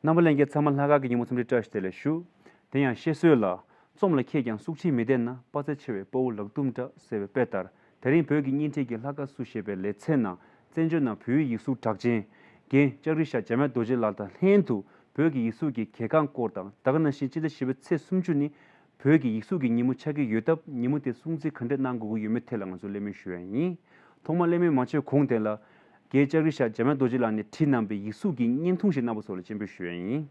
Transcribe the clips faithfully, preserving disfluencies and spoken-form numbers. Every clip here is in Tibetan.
རྣམ་པ་ལྷན་རྒྱས་ཚང་མ་ལྷག་དཀར་གྱི་ཉིན་མོ་འཚམས་འདྲི་བཀྲ་ཤིས་བདེ་ལེགས་ཞུ། དེ་ཡང་བཤད་སྲོལ་ལ། རྩོམ་ལ་མཁས་ཀྱང་སུག་ཁྲིད་མི་ལྡན་ན། དཔའ་རྩལ་ཆེ་བའི་དཔའ་བོ་ལག་རྡུམ་འདྲ་ཟེར་བའི་དཔེ་ལྟར། དེ་རིང་བོད་ཀྱི་བརྙན་འཕྲིན་གྱི་ལྷག་དཀར་སུ་ཞེས་པའི་ལེ་ཚན་ནང་། བཙན་བྱོལ་ནང་བོད་ཡིག་གཟུགས་གྲགས་ཅན། རྒན་ལྕགས་རི་ཤག་འཇམ་དབྱངས་རྡོ་རྗེ་ལགས་དང་ལྷན་དུ། བོད་ཀྱི་ཡིག་གཟུགས་ཀྱི་གལ་འགངས་སྐོར་དང་། ད་ག་ནང་བཞིན་སྤྱི་ཟླ་བཞི་པའི་ཚེས་སུམ་ཅུ་ནི། བོད་ཀྱི་ཡིག་གཟུགས་ཀྱི་ཉིན་མོ་ཆགས་ཀྱི་ཡོད་སྟབས། ཉིན་མོ་དེ་སྲུང་བརྩི་ག་འདྲ་གནང་དགོས་ཀྱི་ཡོད་མེད་ཐད་ལ་ང་ཚོས་གླེང་མོལ་ཞུ་ཡ་ཡིན། ཐོག་མར་གླེང་མོལ་མ་བྱས་གོང་དེ་ལ། རྒན་ལྕགས་རི་ཤག་འཇམ་དབྱངས་རྡོ་རྗེ་ལགས་ནས་བྲིས་གནང་པའི་ཡིག་གཟུགས་ཀྱི་བརྙན་ཐུང་ཞིག་གནང་བ་སོགས་ལ་སྤྱན་འབུལ་ཞུ་ཡ་ཡིན།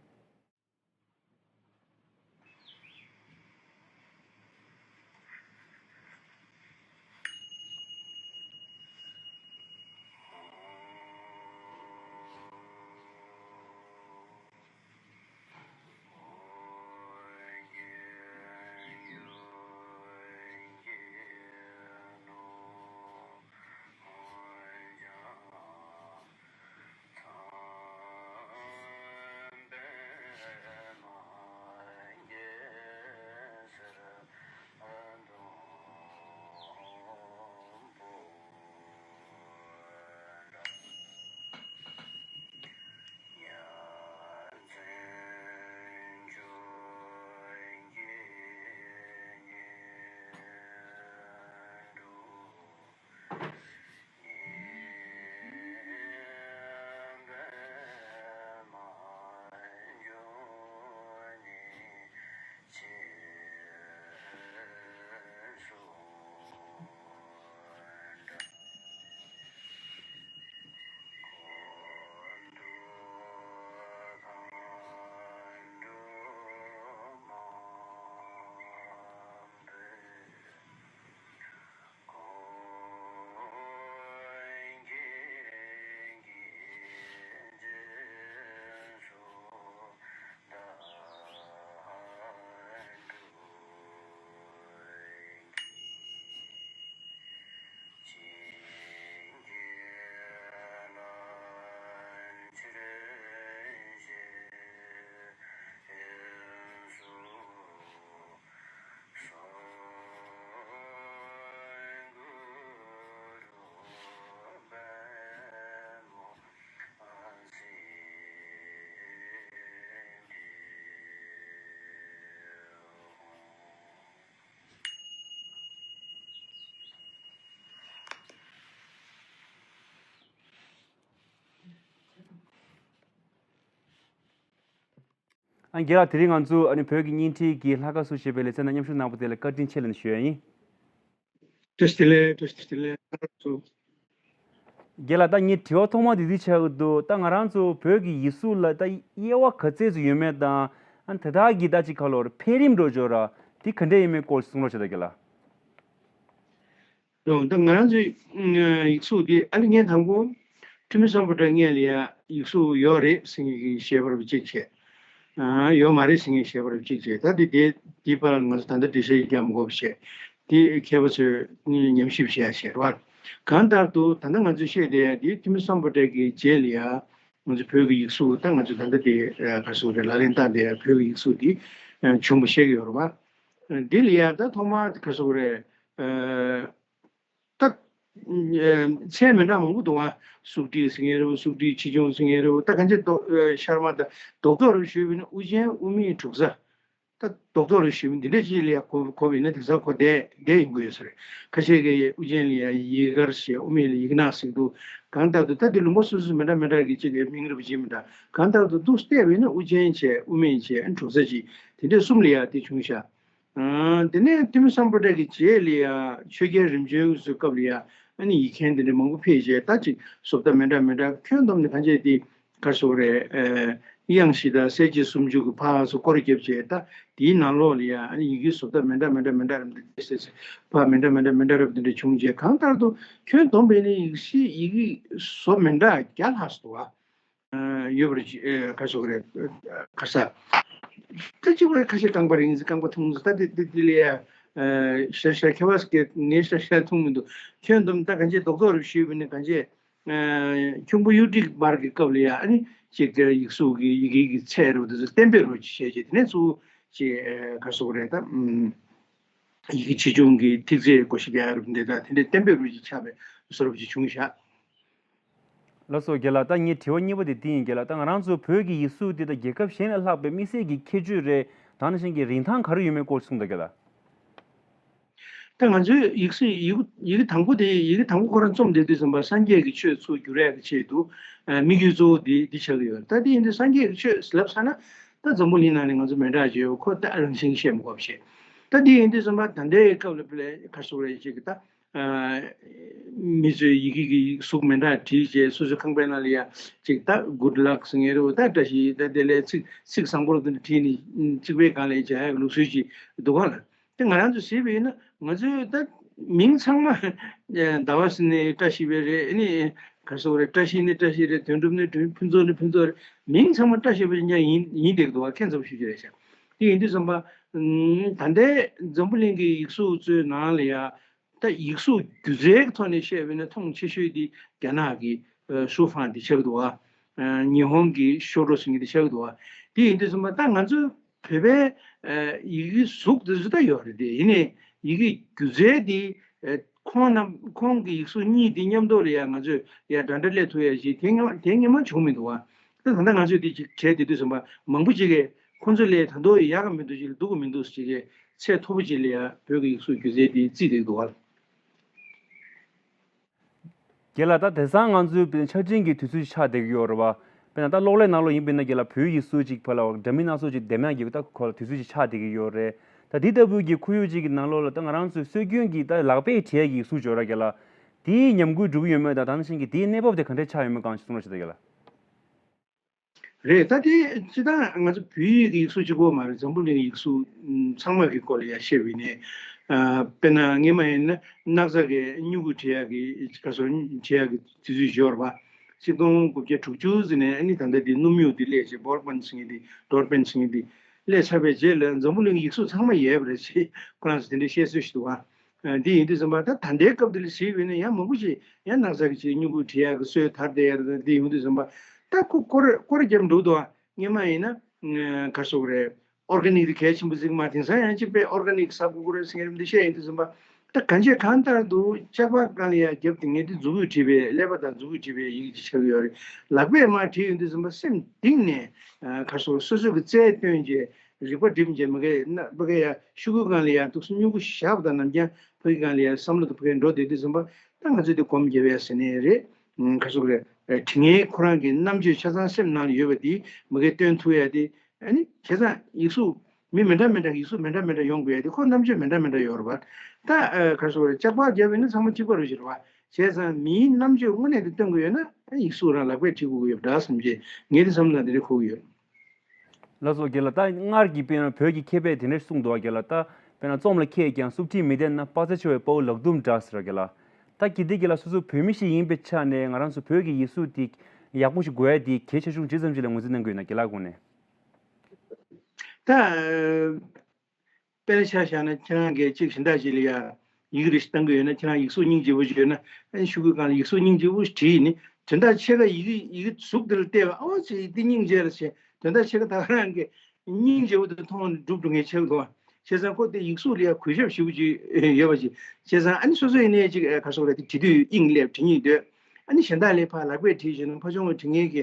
ཨ་རྒན་ལགས། དེ་རིང་ང་ཚོ་ཨ་ནི་བོད་ཀྱི་བརྙན་འཕྲིན་གྱི་ལྷག་དཀར་སུ་ཞེས་པའི་ལེ་ཚན་ནང་མཉམ་ཞུགས་གནང་བ་དེ་ལ་བཀའ་དྲིན་ཆེ་ལབ་ནས་ཞུ་ཡ་ཡིན། བཀྲ་ཤིས་བདེ་ལེགས། བཀྲ་ཤིས་བདེ་ལེགས། ང་རང་ཚོ། རྒན་ལགས། ད་ངའི་དྲི་བ་ཐོག་མ་དེ་འདི་ཆགས་ཀྱི་འདུག་ད་ང་རང་ཚོ་བོད་ཀྱི་ཡིག་གཟུགས་ལ་ད་དབྱེ་བ་ག་ཚད་ཙམ་ཡོད་མེད་དང་། ཨ་ནི་དེ་དག་གི་ད་ཅིག་ག་ལབ་དགོས་རེད། འཕེལ་རིམ་འགྲོ་ཕྱོགས་ར་དེ་ག་འདྲ་ཡིན་མིན་སྐོར་གསུང་རོགས་བྱེད་དང་རྒན་ལགས། ད་ང་རང་ཚོའི་ཡིག་གཟུགས་འདི་ཨ་ནི་ངས་དང་པོ་ཐུ་མི་སམ་བྷོ་ཊ་སྔོན་ལ་ཡ་ཡིག་གཟུགས་ཡོད་རེད་ཟེར་མཁན་གྱི་བཤད་པ་རུ་གཅིག་བྱས། ཡོད་མ་རེད་ཟེར་མཁན་བཤད་པ་རུ་གཅིག་བྱས། ད་དེ་དེ་དེའི་བར་ལ་ང་ཚོ་ད་ལྟ་འགྲེལ་བཤད་རྒྱག་མི་དགོས་པ་བྱས། དེ་མཁས་པ་ཚོས་ཉམས་ཞིབ་བྱས་བྱས་རེད་བ། གང་ལྟར་དུ་ད་ལྟ་ང་ཚོས་བཤད་བསྡད་ཡ་དེ་ཐུ་མི་སམ་བྷོ་ཊ་གི་རྗེས་ལ་ཡ་ང་ཚོ་བོད་ཀྱི་ཡིག་གཟུགས། ད་ང་ཚོ་ད་ལྟ་དེ་ག་རེ་ཟེར་དགོས་རེད། ལག་ལེན་བསྟར་བསྡད་ཡ་བོད་ཀྱི་ཡིག་གཟུགས་དེ་བྱུང་བ་བཤད་ཀྱི་ཡོད་རེད་བ། འདི་ལ་ཡ་ད་ཐོག་མར་ག་རེ་ཟེར་དགོས་རེད། ད། མཚན་མི་འདྲ་མང་པོ་འདུག་ཨ། སུག་ཏི་ཟེར་མཁན་རེད། སུག་ཏི་ཆེ་ཆུང་ཟེར་མཁན་རེད། ད་གང་ཅི་རྡོ་ཤར་མ་ད་རྡོག་རྡོག་རེ་ཞུས་པ་ཡིན་ན་དབུ་ཅན་དབུ་མེད་འབྲུ་གཟའ། ད་རྡོག་རྡོག་རེ་ཞུས་པ་འདི་འདྲ་ཅིག་ལ་ཡ་གོ་གོ་བ་ཡིན་ན་དེང་སང་གོ་བསྡད་བསྡད་ཡོང་གི་ཡོད་ས་རེད། ཁ་ཤས་ཀྱིས་དབུ་ཅན་ལ་ཡ་ཡིག་དཀར་ཞེས། དབུ་མེད་ལ་ཡིག་ནག་ཟེར་གྱི་འདུག་གང་ལྟར་དུ་ད་དེ་ལུང་པ་སོ་སོ་མི་འདྲ་མི་འདྲ་གི་ཅིག་གི་མིང་རེ་བ་ཅིག་མི་འདྲ། གང་ལྟར་དུ་འདུག་བལྟས་པ་ཡིན་ན་དབུ་ཅན་བྱས། དབུ་མེད་བྱས། འབྲུ་གཟའ་ཅིག་དེ་འདྲ་གསུམ་ལ་ཡ་དེ་བྱུང་ཤག་ཨ། དེ་ནས་ཐུ་མི་སམ་བྷོ་ཊ་གི་རྗེས་ལ་ཡ་ཆོས་རྒྱལ་རིམ་བྱོན་གྱི་སྐབས་ལ་ཡ་ཨ་ནི་ཡིག་མཁན་དེ་འདྲ་མང་པོ་ཕེབས་བྱས། ད་ཅིག་བཟོ་ལྟ་མི་འདྲ་མི་འདྲ། ཁྱོན་བསྡོམས་ནས་གང་བྱས་དེ་ག་རེ་ཟེར་དགོས་རེད། ཨ། དབྱངས་བཞི་དང་གསལ་བྱེད་སུམ་ཅུ་གི་ཕར་ཚུར་སྐོར་བརྒྱབ་བྱས། ད་དེའི་ནང་ལོགས་ལ་ཡ་ཨ་ནི་ཡི་གེའི་བཟོ་ལྟ་མི་འདྲ་མི་འདྲ་མི་འདྲ་རབ་འདི་འདྲ་ཕར་མི་འདྲ་མི་འདྲ་མི་འདྲ་རབ་འདི་འདྲ་བྱུང་བྱས། གང་ལྟར་དུ་ཁྱོན་བསྡོམས་པས་ནི་ཡིག་གཞི་ཡི་གེ་བཟོ་མི་འདྲ་བརྒྱ་ལྷག་ཙམ་འདུག་བ། ཡོད་པར་ག་རེ་ཟེར་དགོས་རེད། ག་ས། ད་གཅིག་པ་ཁ་ཤས་རྐང་པ་རིང་ཙམ། རྐང་པ་ཐུང་ཙམ། ད་དེ་དེ་དེ་ལ་ཡ་ཤར་ཤར་ཁྱད་པར་ཟེར་མཁན་ངས་ཤར་ཤར་མཐོང་མི་འདུག་ཁྱོན་བསྡོམས་ད་གང་ཅི་རྡོག་རྡོག་རེ་ཞུས་པ་ཡིན་ན་གང་ཅི་ཁྱུང་པོ་གཡུ་ཁྲིག་དམར་གྱི་སྐབས་ལ་ཡ་ཨ་ནི་ཅིག་ཡིག་གཟུགས་ཀྱི་ཡི་གེ་གི་ཚད་རུ་དེ་ཚོ་གཏན་འབེབས་རུ་ཅིག་བྱས་རྗེས། དེ་ནས་ཚུར་ཅིག་ག་རེ་ཟེར་དགོས་རེད། ད་ཡི་གེ་ཆེ་ཆུང་གི་ཐིག་ཚད་བགོ་བཤའ་རྒྱག་རུ་འདི་དང་དེ་འདྲའི་གཏན་འབེབས་རུ་ཅིག་ཆགས་པའི་བཟོ་འདྲ་ཅིག་བྱུང་ཤག་ལགས་སོ་རྒན་ལགས། ད་ངའི་དྲི་བ་གཉིས་པ་དེ་འདི་ཡིན་རྒན་ལགས། ད་ང་རང་ཚོ་བོད་ཀྱི་ཡིག་གཟུགས་འདི་ད་རྒྱལ་ཁབ་གཞན་ལས་ལྷག་པའི་དམིགས་བསལ་གྱི་ཁྱད་ཆོས་རེད་ད་ནང་བཞིན་གྱི་རིན་ཐང་ག་རེ་ཡོད་མེད་སྐོར་གསུངས་དང་རྒན་ལགས། ད་ང་ཚོའི་ཡིག་གཟུགས་ཡི་གེ་ཡི་གེ་དང་པོ་དེ་ཡི་གེ་དང་པོ་ཁོ་རང་རྩོམ་བསྡད་དུས་ཙམ་པ་སངས་རྒྱས་ཀྱི་ཆོས་ཚུར་བསྒྱུར་ཡག་གི་ཆེད་དུ་དམིགས་ཡུལ་གཙོ་བོ་དེ་འདི་ཆགས་ཀྱི་ཡོད། ད་དེ་ཡིན་དུས་སངས་རྒྱས་ཀྱི་ཆོས་ལབ་ཚར་ན་ད་འཛམ་བུ་གླིང་ནང་ནས་ང་ཚོ་མི་འདྲ་བ་ཅིག་ཡོད། ཁོ་ད་རང་བཞིན་བཤད་མི་དགོས་པ་བཤད། ད་དེ་ཡིན་དུས་ཙམ་པ་ད་ལྟའི་སྐབས་ལ་དཔེ་ལ་ག་རེ་ཟེར་དགོས་རེད། ཅིག་ད་མི་ཚོས་ཡི་གེ་གི་གཟུགས་མི་འདྲ་བྲིས་བྱས་སོ་སོའི་ཁང་པའི་ནང་ལ་ཡ་ཅིག་ད་good luck ཟེར་མཁན་རེད། ད་བཀྲ་ཤིས་ད་དེ་ལས་ཚིག་ཚིག་བཟང་པོ་རུ་དེ་འདྲ་བྲིས་ནས་རྩིག་པའི་སྒང་ལ་ཡ་སྦྱར་ཡག་ལུགས་སྲོལ་ཅིག་འདུག་ག་ལ། དེ་ང་རང་ཚོ་གཟིགས་པ་ཡིན་ན་ང་ཚོའི་ད་མིང་ཚང་མ་ཟླ་བ་ཟེར་ནས་བཀྲ་ཤིས་པའི་རེད། ཨ་ནི་ག་རེ་ཟེར་དགོས་རེད། བཀྲ་ཤིས་ནི་བཀྲ་ཤིས་རེད། དོན་གྲུབ་ནི་དོན་ཕུན་ཚོགས་ནི་ཕུན་ཚོགས་རེད། མིང་ཚང་མ་བཀྲ་ཤིས་པ་ཅིག་ཀྱང་ཡིན་ཡིན་བསྡད་འདུག་ག་མཁྱེན་ཚ་པོ་ཞེ་པོ་ཅིག་རེད་ཤག་དེ་ཡིན་དུས་ཙམ་པ་ད་ལྟའི་འཛམ་བུ་གླིང་གི་ཡིག་གཟུགས་ཚོའི་ནང་ལ་ཡ་ད་ཡིག་གཟུགས་སྒྱུ་རྩལ་གྱི་ཐོག་ནས་བཤད་པ་ཡིན་ན་མཐོང་ཆེ་ཤོས་དེ་རྒྱ་ནག་གི་ཨ་ཧྲུའུ་ཧྥང་དེ་ཆགས་འདུག་ག་ཉི་ཧོང་གི་ཤོ་ཀྲོ་ཟེར་མཁན་དེ་ཆགས་འདུག་ག་དེ་ཡིན་དུས་ཙམ་པ་ད་ང་ཚོ་བོད་པའི་ཨ་ཡི་གེ་གཟུགས་དེ་ཚོ་ད་ཡོད་རེད་དེ། ཡིན་ནའི་ཡི་གེ་སྒྱུ་རྩལ་དེ་ཨ་ཁོང་རྣམ་ཁོང་གི་ཡིག་གཟུགས་གཉིས་དེ་མཉམ་དུ་ལ་ཡ་ང་ཚོས་ཡ་འདྲ་འདྲ་སླེབས་ཐུབ་ཡ་ཞིག་དེ་སྔ་དེ་སྔ་མ་བྱུང་མི་འདུག་ག་ད་ད་ལྟ་ང་ཚོས་དེ་ཅིག་བྱས་བསྡད་དུས་ཙམ་པ་མང་པོ་ཅིག་གིས་ཁོང་ཚོ་ལས་ད་དུང་ཡག་ག་མི་འདུག་ཅིག་སྡུག་ག་མི་འདུག་ཅིག་གིས་ཚད་མཐོ་པོ་ཅིག་ལ་ཡ་བོད་ཀྱི་ཡིག་གཟུགས་སྒྱུ་རྩལ་དེ་བརྩིས་བསྡད་འདུག་ག་རྒན་ལགས། ད་དེང་སང་ང་ཚོའི་དཔེར་ན་ཆ་འཕྲིན་གྱི་དུས་ཚོད་ཅིག་ཆགས་བསྡད་ཀྱི་ཡོད་རེད་བ། དཔེར་ན་ད་གློག་ཀླད་ནང་ལོགས་ཡིན་པས་ན་རྒན་ལགས་བོད་ཡིག་གཟུགས་ཅིག་ཕར་ལ་འདྲ་མིན་སྣ་ཚོགས་ཅིག་འདེམས་ཡག་གི་ད་ཁོ་ལ་དུས་ཚོད་ཅིག་ཆགས་བསྡད་ཀྱི་ཡོད་རེད། ད་འདི་ལྟ་བུའི་གི་ཁོར་ཡུག་ཅིག་གི་ནང་ལོགས་ལ་ད་ང་རང་ཚོའི་སྲོལ་རྒྱུན་གྱི་ད་ལག་པས་བྲིས་ཡག་གི་ཡིག་གཟུགས་ཅིག་ཡོད་རེད་རྒན་ལགས། དེའི་ཉམས་རྒུད་འགྲོ་གི་ཡོད་མེད་དང་ད་ནང་བཞིན་གྱི་དེའི་གནས་བབ་དེ་ག་འདྲས་ཆགས་ཡོད་མེད་གང་ཞིག་གསུང་རོགས་བྱེད་དང་རྒན་ལགས། རེད། ད་དེ་སྤྱིར་བཏང་ང་ཚོ་བོད་ཡིག་གི་ཡིག་གཟུགས་གཅིག་པོ་མ་རེད། འཛམ་བུ་གླིང་ཡིག་གཟུགས་ཚང་མ་གི་སྐོར་ལ་ཡ་བཤད་པ་ཡིན་ནའི། དཔེར་ན་སྔོན་མ་ཡིན་ན་སྣག་ཚ་གི་སྨྱུ་གུ་བྲིས་ཡག་གི་ག་སོ་བྲིས་ཡག་གི་དུས་ཚོད་ཡོད་རེད་པ། ཆིག་སྟོང་དགུ་བརྒྱ་དྲུག་ཅུ་ཟིན་ནས་ཨ་ནི་ད་ལྟ་དེ་སྣུམ་སྨྱུག་དེ་སླེབས་བྱས་བོར་པན་ཟེར་མཁན་དེ་ཌོར་པན་ཟེར་མཁན་དེ་སླེབས་ཚར་བའི་རྗེས་ལ་འཛམ་བུ་གླིང་གི་ཡིག་གཟུགས་ཚང་མ་ཡལ་བ་རེད་ཅེས་ཁོ་རང་ཚོ་དེ་འདྲའི་བཤད་སྲོལ་ཞིག་འདུག་ག་འདི་ཡིན་དུས་ཙམ་པ་ད་ད་ལྟའི་སྐབས་འདི་ལ་གཟིགས་པ་ཡིན་ན་ཡང་མང་པོ་ཞིག་ཡང་སྣག་ཚ་གི་ཅིག་སྨྱུ་གུ་བྲིས་ཡག་གི་སྲོལ་དར་བསྡད་ཡག་རེད། འདི་ཡོང་དུས་ཙམ་པ་ད་ཁོ་སྐོར་སྐོར་རྒྱབ་འགྲོ་འདུག་ག་སྔོན་མ་ཡིན་ན་ག་རེ་ཟེར་དགོས་རེད། ཨོར་ག་ནིག་དེ་གལ་ཆེན་པོ་བརྩི་གི་མ། དེང་སང་ཡང་གཅིག་པའི་ཨོར་ག་ནིག་ཟ་དགོས་ཀྱི་རེད་ཟེར་མཁན་རེད། འདི་བཤད་ཡོང་དུས་ཙམ་པ་ད་གང་བྱས་གང་ལྟར་དུ་ལྕགས་པར་སྒང་ལ་ཡ་རྒྱབ་དེ་ངས་འདི་མཛུབ་གུས་བྲིས་པའི་ཀླད་པ་དང་མཛུབ་གུས་བྲིས་པའི་ཡི་གེ་ཅིག་ཆགས་ཀྱི་ཡོད་རེད། ལག་པས་མར་བྲིས་ཡོང་དུས་ཙམ་པ་སེམས་གཏིང་ནས་ག་རེ་ཟེར་དགོས་རེད། སོ་སོ་གི་རྩལ་བཏོན་བྱས། རིག་པ་སྒྲིམ་བྱས་མ་གི་ན་ཕ་གི་ཡ་ཤོག་གུའི་སྒང་ལ་ཡ་འདུག་སེ་སྨྱུ་གུ་བཞག་པ་དང་ནམ་རྒྱང་ཕ་གི་སྒང་ལ་ཡ་བསམ་བློ་དང་ཕ་གི་འགྲོ་བསྡད་དུས་ཙམ་པ་ད་ང་ཚོས་དེ་སྒོམ་རྒྱབ་ཡ་ཟེར་ནའི་རེད། ག་རེ་ཟེར་དགོས་རེད། དྲི་ངན་ཁོ་རང་གི་རྣམ་དཔྱོད་ཆ་ཚང་སེམས་ནང་ལ་ཡོད་པ་དེ་མ་གི་སྟོན་ཐུབ་ཡ་དེ་ཨ་ནི་བྱས་ཙང་ཡིག་གཟུགས་མི་མི་འདྲ་མི་འདྲ་ཡིག་གཟུགས་མི་འདྲ་མི་འདྲ་ཡོང་དགོས་ཡ་དེ་ཁོ་རྣམ་དཔྱོད་མི་འདྲ་མི་འདྲ་ཡོད་རེད་པ། ད་ག་རེ་ཟེར་དགོས་རེད། ལྕགས་པར་བརྒྱབ་ཡོད་ན་ཚང་མ་གཅིག་པ་རེད་ཟེར་བ། བྱས་ཙང་མིའི་རྣམ་དཔྱོད་དངོས་གནས་དེ་སྟོན་དགོས་ཡོད་ན་ཡིག་གཟུགས་རང་ལག་པས་བྲིས་དགོས་ཀྱི་ཡོད་པ་འདྲ་བསམ་གྱི་ངས་དེ་བསམ་བློ་དེ་འདྲ་འཁོར་གྱི་ཡོད། ལགས་སོ་རྒན་ལགས། ད་སྔར་གྱི་དཔེར་ན་བོད་ཀྱི་མཁས་པས་དེ་འདྲ་གསུངས་འདུག་པ་རྒན་ལགས། ད་དཔེར་ན་རྩོམ་ལ་མཁས་ཀྱང་སུབ་ཁྲིད་མི་ལྡན་ན་དཔག་ཚད་ཆེ་བའི་དཔའ་བོ་ལག་རྡུམ་འདྲ་ཟེར་བ་རྒན་ལགས། ད་གལ་ཏེ་རྒན་ལགས་སོ་སོ་བོད་མི་ཞིག་ཡིན་པའི་ཆ་ནས་ང་རང་ཚོ་བོད་ཀྱི་ཡིག་གཟུགས་དེ་ཡག་པོ་ཞིག་དགོས་ཡ་དེ་གལ་ཆེ་ཆུང་ཇི་ཙམ་ཞིག་ལ་ངོས་འཛིན་གནང་གི་ཡོད་ན་རྒན་ལགས་ངོས་ནས། ད་དཔེར་ཆ་བཞག་ན་ཁྱེད་རང་གིས་གཅིག་གཞན་དག་ཅིག་ལ་ཡ་ཡི་གེ་རེ་ཞིག་བཏང་གི་ཡོད་ན་ཁྱེད་རང་ཡིག་གཟུགས་སྙིང་རྗེ་པོ་ཞིག་ཡོད་ན་ཨ་ནི་ཤོག་གུའི་སྒང་ལ་ཡིག་གཟུགས་སྙིང་རྗེ་པོ་ཞིག་བྲིས་ནི་དོན་དག་ཕྱེད་ཀ་ཡི་གེ་ཡི་གེ་གཟུགས་དེ་ལ་བལྟས་པ་ཨ་ཙི་འདི་སྙིང་རྗེ་རེད་ཟེར་དོན་དག་ཕྱེད་ཀ་ད་ག་རང་གི་སྙིང་རྗེ་པོ་དེ་མཐོང་འགྲུབ་འགྲོ་མཁན་ཆགས་འདུག་བ། བྱས་ཙང་ཁོ་དེ་ཡིག་གཟུགས་ལ་ཡ་གུས་ཞབས་ཞེ་པོ་ཅིག་ཡོད་པ་ཅིག་བྱས་ཙང་ཨ་ནི་སོ་སོ་ཡིན་ནའི་ཅིག་ག་རེ་ཟེར་དགོས་རེད། དེ་བྲིས་དུས་དབྱིངས་སླེབས་བྲིས་སྙིང་འདོད། ཨ་ནི་གཞན་དག་ལས་ཕར་ལག་པས་བྲིས་བྱས་ན་ཕར་ཕྱོགས་ནས་བྲིས་མཁན་གྱི་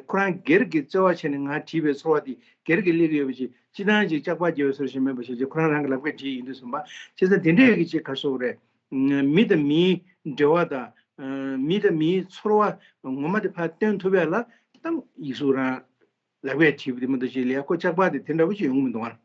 ཁོ་རང་སྒེར་གྱི་བརྩེ་བ་བྱས་ནས་ང་བྲིས་པའི་ཚོར་བ་དེ་སྒེར་གྱི་སླེབས་ཀྱི་ཡོད་པ་ཅིག་སྤྱིར་བཏང་ཅིག་ལྕགས་པར་རྒྱབ་པའི་ཚོར་ཞིག་མེད་པ་ཞིག་ཅིག་ཁོ་རང་རང་གི་ལག་པས་བྲིས་ཡིན་དུས་ཙམ་པ་བྱས་ཙང་དེ་འདྲས་ཀྱི་ཅིག་ག་རེ་ཟེར་དགོས་རེད། མི་དང་མིའི་འབྲེལ་བ་དང་། མི་དང་མིའི་ཚོར་བ་ངོ་མ་དེ་ཕར་སྟོན་ཐུབ་ཡ་ལ་ད་ཡིག་གཟུགས་རང་ལག་པས་བྲིས་པ་དེ་མ་གཏོགས་ཅིག་ལ་ཡ་ཁོ་ལྕགས་པར་དེ་དེ་འདྲ་བོ་ཅིག་ཡོང་གི་མི་འདུག་ཨ།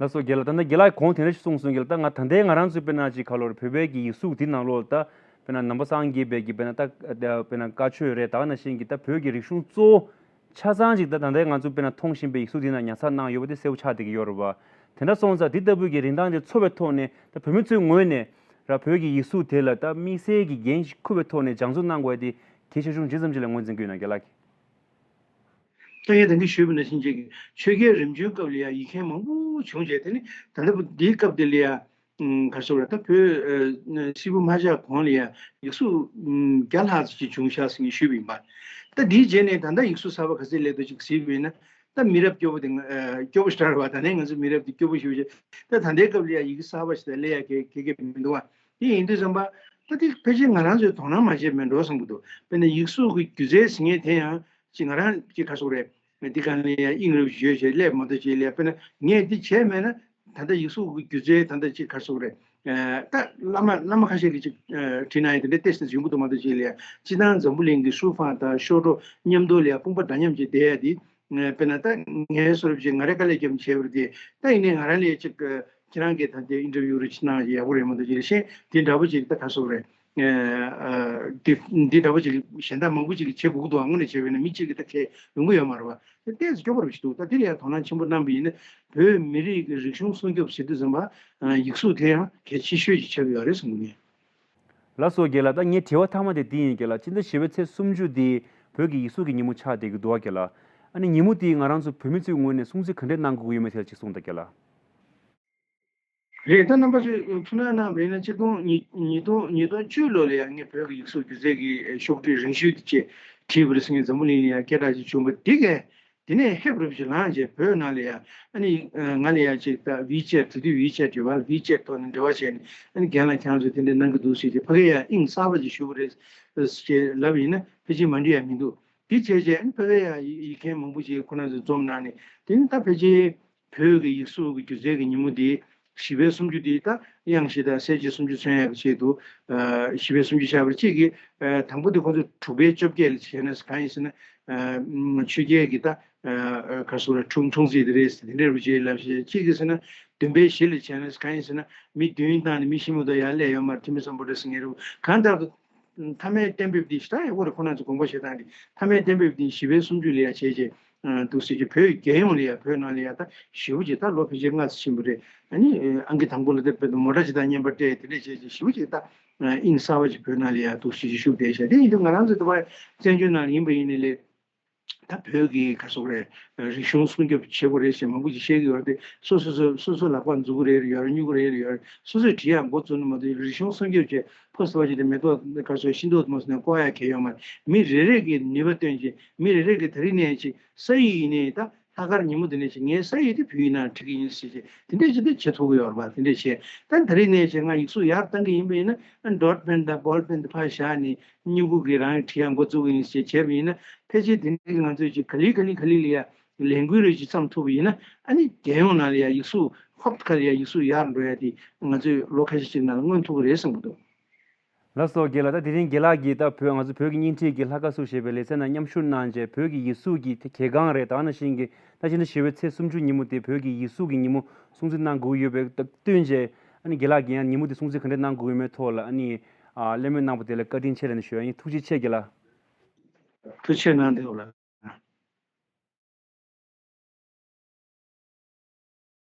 ལགས་སོ་རྒན་ལགས། ད་ལྟ་རྒན་ལགས་གོང་དེ་འདྲ་ཞིག་གསུངས་སོང་རྒན་ལགས། ད་ང་ད་ལྟའི་ང་རང་ཚོའི་དཔེར་ན་ཅིག་ག་ལོར་བོད་པའི་གི་ཡིག་གཟུགས་འདི་ནང་ལོགས་ད་དཔེར་ན་ནང་པ་སངས་རྒྱས་པའི་གི་དཔེར་ན་ད་དཔེར་ན་བཀའ་ཆོས་རེད། ད་ག་ནང་བཞིན་གྱི་ད་བོད་ཀྱི་རིག་གཞུང་གཙོ་བོ་ཆ་ཚང་ཅིག་ད་ད་ལྟའི་ང་ཚོ་དཔེར་ན་མཐོང་བཞིན་པའི་ཡིག་གཟུགས་འདི་ནང་ཉར་ཚགས་གནང་ཡོད་པ་དེ་གསལ་པོ་ཆགས་བསྡད་ཀྱི་ཡོད་རེད་བ། དེ་འདྲ་སོང་ཙང་འདི་ལྟ་བུའི་གི་རིན་ཐང་དེ་ཚོར་བའི་ཐོག་ནས་ད་བོད་མི་ཚོའི་ངོས་ནས་ར་བོད་ཀྱི་ཡིག་གཟུགས་དེ་ལ་ད་དམིགས་བསལ་གྱི་འགན་ཞིག་འཁུར་བའི་ཐོག་ནས་སྦྱང་བརྩོན་གནང་དགོས་དེ་གལ་ཆེ་ཆུང་ཇི་ཙམ་ཅིག་ལ་ངོས་འཛིན་གྱི་ཡོད་ན་རྒན་ལགས། ད་ངས་ད་གིན་ཞུས་པ་ནང་བཞིན་ཅིག་ཆོས་རྒྱལ་རིམ་བྱོན་སྐབས་ལ་ཡང་ཡིག་མཁན་མང་པོ་བྱུང་བྱས། དེ་ནི་ད་ལྟ་བུ་འདིའི་སྐབས་འདི་ལ་ཡང་ག་རེ་ཟེར་དགོས་རེད། ད་བོད་སིལ་བུ་མ་ཆགས་གོང་ལ་ཡང་ཡིག་གཟུགས་བརྒྱ་ལྷག་ཙམ་ཅིག་བྱུང་ཤག་ཟེར་ངས་ཞུས་པ་ཡིན་པ། ད་འདིའི་རྗེས་ནས་ད་ལྟ་ཡིག་གཟུགས་གསར་པ་ག་ཚད་སླེབས་འདུག་ཅིག་གཟིགས་པ་ཡིན་ན་ད་མི་རབས་སྐྱོ་པོ་དེ་སྐྱོ་པོ་ཞིག་རེད་བ། ད་ནས་ང་ཚོ་མི་རབས་དེ་སྐྱོ་པོ་ཞིག་ད་ད་ལྟའི་སྐབས་ལ་ཡང་ཡི་གེ་གསར་པ་ཞིག་ད་སླེབས་ཡ་གལ་གལ་གལ་མི་འདུག་བ། དེ་ཡིན་དུས་ཙམ་པ་ ད་དེ་ཕལ་ཆེར་ང་རང་ཚོས་དོ་སྣང་མ་བྱས་མེད་འགྲོ་བསམ་གྱི་འདུག་དཔེར་ན་ཡིག་གཟུགས་ཀྱི་སྒྱུ་རྩལ་ཟེར་མཁན་དེ་ཡང་ཅིག་ང་རང་ཅིག་ག་རེ་ཟེར་དགོས་རེད། འདི་ག་ནས་ཡང་དབྱིངས་རུབ་བརྗོད་བྱས་སླེབས་མ་གཏོགས་ཅིག་ལ། དཔེར་ན་ངས་འདི་བྱས་མེད་ན་ད་ལྟ་ཡིག་གཟུགས་ཀྱི་སྒྱུ་རྩལ་ད་ལྟ་ཅིག་ག་རེ་ཟེར་དགོས་རེད། ད་བླ་མ་བླ་མ་ཁ་ཤས་ཀྱིས་ཅིག་བྲིས་ན་ཡང་དེ་འདྲའི་ཏོག་ཙམ་ཡོང་གི་འདུག་མ་གཏོགས་ཅིག་ལ། སྤྱིར་བཏང་འཛམ་བུ་གླིང་གི་ཧྲུའུ་ཧྥང་དང་ཤོ་ཀྲོ་མཉམ་དུ་ལ་དཔུང་པ་འདྲ་མཉམ་ཅིག་བསྡད་ཡ་དེ། དཔེར་ན་ད་ངའི་བཟོ་འདྲ་ཅིག་ང་རའི་དཀའ་ལས་བརྒྱབ་ནས་བྱས་པ་རེད་དེ། ད་ཡིན་ནའི་ང་རང་ལ་ཅིག་ཁྱེད་རང་གིས་ད་ལྟའི་ཨིན་ཊར་བིའུ་རེ་ཅིག་གནང་ཡག་པོ་རེད་མ་གཏོགས་ཅིག་ལ། གཞན་དེ་འདྲ་པོ་ཅིག་ད་ག་རེ་ཟེར་དགོས་རེད། ཨ། དེ་འདི་འདྲ་པོ་ཅིག་གཞན་དག་མང་པོ་ཅིག་གིས་བྱེད་དགོས་ཀྱི་འདུག་དངོས་གནས་བྱས་པ་ཡིན་ན་མི་གཅིག་གིས་ད་གས་ཡོང་གི་ཡོད་མ་རེད་པ། དེ་ཏོག་ཙམ་སྐྱོ་པོ་རེད་པ་ཞིག་འདུག་ད་དེ་ལ་ཡང་དོ་སྣང་ཆེན་པོ་གནང་བ་ཡིན་ན། བོད་མི་རིགས་ཀྱི་རིག་གཞུང་སྲུང་སྐྱོབ་བྱེད་དུས་ཙམ་པ། ཨ། ཡིག་གཟུགས་དེ་ཡང་གལ་ཆེ་ཤོས་ཅིག་ཆགས་ཀྱི་ཡོད་རེད་བསམ་གྱི་འདུག་ལགས་སོ་རྒན་ལགས། ད་ངའི་དྲི་བ་མཐའ་མ་དེ་འདི་ཡིན་རྒན་ལགས། སྤྱི་ཟླ་བཞི་པའི་ཚེས་སུམ་ཅུ་འདི་བོད་ཀྱི་ཡིག་གཟུགས་ཀྱི་ཉིན་མོ་ཆགས་བསྡད་ཀྱི་འདུག་པ་རྒན་ལགས། ཨ་ནི་ཉིན་མོ་འདི་ང་རང་ཚོ་བོད་མི་ཚོའི་ངོས་ནས་སྲུང་བརྩི་ག་འདྲས་གནང་དགོས་ཀྱི་ཡོད་མེད་ཐད་ལ་ཅིག་གསུངས་དང་རྒན་ལགས། རེད། ད་རྣམ་པ་ཚོས་ཐུགས་སྣང་གནང་བ་ཡིན་ན་ཆིག་སྟོང་ཉིས་ཉིས་སྟོང་ཉིས་སྟོང་བཅུ་ལོ་ལ་ཡང་ངས་བོད་ཀྱི་ཡིག་གཟུགས་སྒྱུ་རྩལ་གྱི་ཤོག་དྲིལ་རིང་ཤོས་དེ་བྱས་བྲིས་པ་རེད་ཟེར་མཁན་འཛམ་བུ་གླིང་ལ་ཡང་སྐད་གྲགས་ཅིག་བྱུང་བ་འདི་གས། དེ་ནས་ཧེབ་རུབ་ཅིག་ལངས་བྱས་བོད་ནང་ལ་ཡང་ཨ་ནི་ང་ལ་ཡང་ཅིག་ད་ཝི་ཅེཊ་དེ་དུས་ཝི་ཅེཊ་རེད་པ། ཝི་ཅེཊ་ཐོག་ནས་འབྲེལ་བ་བྱས་ནས་ཨ་ནི་རྒན་ལགས་ཁྱེད་རང་ཚོས་དེ་འདྲ་གནང་གི་འདུག་ཟེར་བྱས་ཕ་གི་ཡང་དབྱིངས་གསར་པ་ཅིག་ཞུ་གི་རེད་ཟེར་ལབ་ཡིན་ན་ཕལ་ཆེར་མ་འགྲིག་ཡ་མི་འདུག་དེ་བྱས་བྱས་ཨ་ནི་ཕ་གི་ཡང་ཡིག་མཁན་མང་པོ་ཅིག་ཁོ་རང་ཚོས་འཛོམས་གནང་ནས་དེ་ནི་ད་ཕལ་ཆེར་བོད་ཀྱི་ཡིག་གཟུགས་ཀྱི་སྒྱུ་རྩལ་གྱི་ཉིན་མོ་འདི་བཞི་པའི་སུམ་ཅུ་འདི་ད་གཡང་གཞིས་དང་གསལ་བྱེད་སུམ་ཅུ་མཚོན་ཡག་གི་ཆེད་དུ། ཨ། བཞི་པའི་སུམ་ཅུ་ཆགས་པར་གཅིག་གིས། ཨ། དང་པོ་དེ་ཁོང་ཚོས་དྲུག་པའི་བཅོ་བརྒྱད་ལ་བྱས་ན་གང་ཡིན་ཟེར་ན། ཨ། ཆོས་རྒྱལ་གྱི་ད། ཨ། ག་རེ་ཟེར་དགོས་རེད། འཁྲུངས་འཁྲུངས་ཚེས་དེ་རེད་ཟེར་དེ་འདྲ་རུ་བྱས་ལབ་བྱས། གཅིག་གིས་ཟེར་ན་བདུན་པའི་བཞི་ལ་བྱས་ན་གང་ཡིན་ཟེར་ན་མི་བདུན་བཏང་ནས་མི་ཤི་མ་གཏོགས་ཡར་སླེབས་ཡོད་མ་རེད། ཐུ་མི་སམ་བྷོ་ཊ་ཟེར་མཁན་རུ་གང་ལྟར་དུ། མཐའ་མའི་གཏན་འབེབས་འདི་ཞེ་དྲག་ཡག་པོ་རེད། ཁོ་རང་ཚོ་དགོངས་པ་བཞེས་སྟངས་འདི། མཐའ་མའི་གཏན་འབེབས་འདི་བཞི་པའི་སུམ་ཅུ་ལ་ཡ་བྱས་རྗེས། ཨ། འདུག་ཟེར་གྱི་བོད་རྒྱལ་ཡོངས་ལ་ཡ་བོད་ནང་ལ་ཡ་ད་ཞེ་པོ་ཅིག་ད་ལོ་ཕལ་ཆེར་ལྔ་ཙམ་ཕྱིན་པ་རེད། ཨ་ནི་ཨང་ཀི་དང་པོ་ལ་ད་དཔེར་ན་མོ་ཊ་ཅིག་དང་མཉམ་པར་སྤྲད་དེ་འདྲས་བྱས་རྗེས་ཞེ་པོ་ཅིག་ད་དབྱིངས་གསར་པ་ཅིག་བོད་ནང་ལ་ཡ་འདུག་ཟེར་གྱི་ཤུགས་བསྡད་ཤག་དེ་ཡིན་དུས་ང་རང་ཚོ་ད་བར་བཙན་བྱོལ་ནང་ལ་ཡིན་པ་ཡིན་ནའི་ལས། ད་བོད་ཀྱི་ག་རེ་ཟེར་དགོས་རེད། རིག་གཞུང་སྲུང་སྐྱོབ་བྱེད་དགོས་རེད་ཞེས་མང་པོ་ཅིག་བཤད་ཀྱི་ཡོད་རེད་དེ། སོ་སོ་སོ་སོ་སོ་ལག་པ་འཛུགས་ཀྱི་རེད་ཡོད་རེད། སྨྱུ་གུ་རེད་ཡོད་རེད། སོ་སོས་བྲིས་ཡག་འགོ་བཙུགས་ནས་མ་གཏོགས་རིག་གཞུང་སྲུང་སྐྱོབ་བྱེད་ཕོ་སོ་བ་ཅིག་དེ་མེ་ཏོག་ག་རེ་ཟེར་ཤིང་ཏོག་མོ་ཟེར་ནས་བཀོག་ཡག་གལ་ཡོད་མ་རེད། མི་རེ་རེ་གི་ནུས་པ་བཏོན་བྱས་མི་རེ་རེ་གི་ད་རིང་ནས་ཅིག་ས་ཡིག་ཡིན་ནའི་ད་ལྷག་དཀར་ཉིན་མོ་དེ་ནས་ཅིག་ངའི་ས་ཡིག་དེ་བོད་ཡིག་ནང་བྲིས་ཀྱི་ཡིན་ཟེར་བྱས་དེ་འདྲས་ཅིག་དེ་བྱེད་ཐུབ་ཀྱི་ཡོད་རེད་པ། དེ་འདྲས་བྱས་ད་ད་རིང་ནས་ཅིག་ང་ཡིག་གཟུགས་ཡར་བཏང་གི་ཡིན་པ་ཡིན་ན་ཌོཊ་པེན་དང་བོལ་པེན་དེ་ཕར་བཞག་ནས་སྨྱུ་གུ་གིས་རང་བྲིས་ཡག་འགོ་བཙུགས་ཀྱི་ཡིན་ཟེར་བྱས་པ་ཡིན་ན། ཕལ་ཆེར་དེ་འདྲའི་ང་ཚོས་ཅིག་ག་ལེ་ག་ལེ་ག་ལེ་ལ་ཡ་ལས་འགུལ་རེ་ཅིག་བརྩམས་ཐུབ་པ་ཡིན་ན། ཨ་ནི་རྒྱལ་ཡོངས་ནང་ལ་ཡ་ཡིག་གཟུགས་ཧོབ་ཁ་ལ་ཡ་ཡིག་གཟུགས་ཡར་འགྲོ་ཡ་དེ་ང་ཚོས་ལོ་ཁ་ཤས་ཤིག་ནང་ལ་མངོན་ཐུབ་ཀྱི་རེད་བསམ་གྱི་འདུག་ལགས་སོ་རྒན་ལགས། ད་དེ་རིང་རྒན་ལགས་ཀྱིས་ད་བོད་ང་ཚོ་བོད་ཀྱི་བརྙན་འཕྲིན་གྱི་ལྷ་ཁང་སུ་ཞེས་པའི་ལེ་ཚན་ནང་མཉམ་ཞུགས་གནང་བྱས་བོད་ཀྱི་ཡིག་གཟུགས་ཀྱི་དེ་གལ་འགངས་རེད། ད་ནང་བཞིན་གྱི་ད་ཕྱི་ཟླ་བཞི་པའི་ཚེས་སུམ་ཅུ་ཉིན་མོ་དེ་བོད་ཀྱི་ཡིག་གཟུགས་ཀྱི་ཉིན་མོ་སྲུང་བརྩི་གནང་དགོས་ཀྱི་ཡོད་པའི་སྟབས་བསྟུན་བྱས། ཨ་ནི་རྒན་ལགས་ཀྱིས་ཡང་ཉིན་མོ་དེ་སྲུང་བརྩི་ག་འདྲས་གནང་དགོས་ཀྱི་ཡོད་མེད་ཐོག་ལ་ཨ་ནི་ཨ་གླེང་མོལ་གནང་བ་དེ་ལ་བཀའ་དྲིན་ཆེ་ལབ་ནས་ཞུ་ཡ་ཡིན། ཐུགས་རྗེ་ཆེ་རྒན་ལགས། ཐུགས་རྗེ་གནང་འདུག་ལགས།